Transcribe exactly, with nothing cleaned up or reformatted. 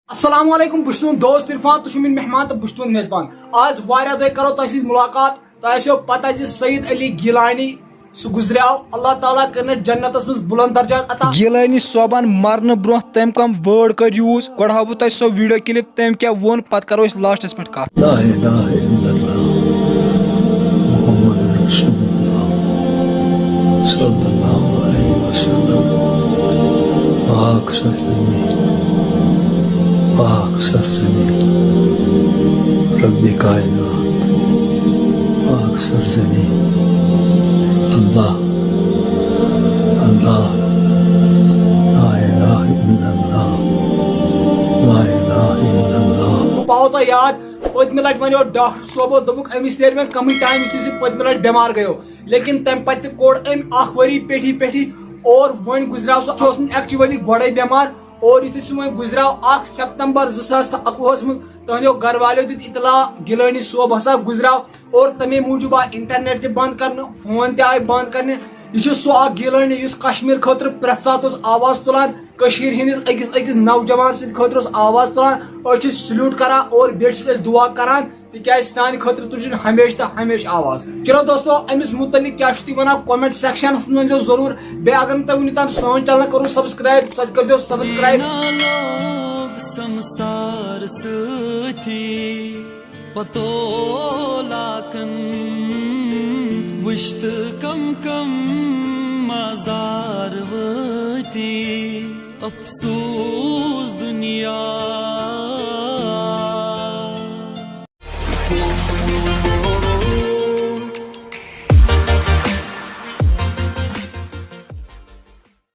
السلام علیکم، بہٕ چھُس تُہُنٛد دوست عرفان، تُہۍ چھِو میٲنۍ مہمان تہٕ بہٕ چھُس تُہُنٛد میزبان۔ آز واریاہ دۄہہِ کرو تۄہہِ سۭتۍ مُلاقات۔ تۄہہِ آسیو پتہ زِ سید علی گیلانی، سُہ گُزریو، اللہ تعالیٰ کٔرِنَس جنتس منٛز بُلند درجات عطا۔ گیلانی صٲبن مرنہٕ برونٛہہ تٔمۍ کم word کٔر use، گۄڈٕ ہاوٕ بہٕ تۄہہِ سۄ video clip، تٔمۍ کیٛاہ ووٚن، پتہٕ کرو أسۍ lastس پٮ۪ٹھ کتھ۔ لا الہ الا اللہ محمد رسول اللہ صلی اللہ علیہ وسلم۔ پاک سرزمین، پاک سرزمین، رب کائنات، پاک سرزمین، اللہ، اللہ، لا الہ الا اللہ، لا الہ الا اللہ۔ بہٕ پاوو تۄہہِ یاد، پٔتمہِ لٹہِ ونیو ڈاکٹر صٲبو، دوٚپُکھ أمِس نیرِ وۄنۍ کمٕے time، یُتھُے سُہ پٔتمہِ لٹہِ بٮ۪مار گٔیو۔ لیکن تمہِ پتہٕ تہِ کوٚڑ أمۍ اکھ ؤری پیٹھی پیٹھی، اور وۄنۍ گُزریو سُہ، سُہ اوس نہٕ actually گۄڈے بٮ۪مار، اور یُتھُے سُہ وۄنۍ گُزریو اکھ ستمبر زٕ ساس تہٕ اکوُہس منٛز، تہنٛدیو گرٕ والیو دیُت اطلاع، گیلانی صٲب ہسا گُزریو، اور تمے موٗجوٗب آو internet تہِ بند کرنہٕ، phone تہِ آیہِ بند کرنہٕ۔ یہِ چھُ سُہ اکھ گیلانی یُس کشمیر خٲطرٕ پرٛٮ۪تھ ساتہٕ اوس آواز تُلان، کٔشیٖرِ ہٕنٛدِس أکِس أکِس نوجوان سٕنٛدِ خٲطرٕ اوس آواز تُلان۔ أسۍ چھِ salute کران اور بیٚیہِ چھِس أسۍ دُعا کران، تِکیٛازِ سانہِ خٲطرٕ تُج ہمیشہِ تہٕ ہمیشہِ آواز۔ چلو دوستو، أمِس مُتعلِق کیٛاہ چھِو تُہۍ وَنان؟ Comment sectionس منٛز ؤنۍزیو ضروٗر۔ بیٚیہِ اگر نہٕ تۄہہِ وٕنیُک تام سٲنۍ channel کٔرٕو subscribe، سۄ تہِ کٔرۍزیو subscribe۔ زینا لوگ سمسار سۭتی، پتو لاکن وٕچھ تہٕ کم کم مزار وٲتی۔ افسوس دُنیا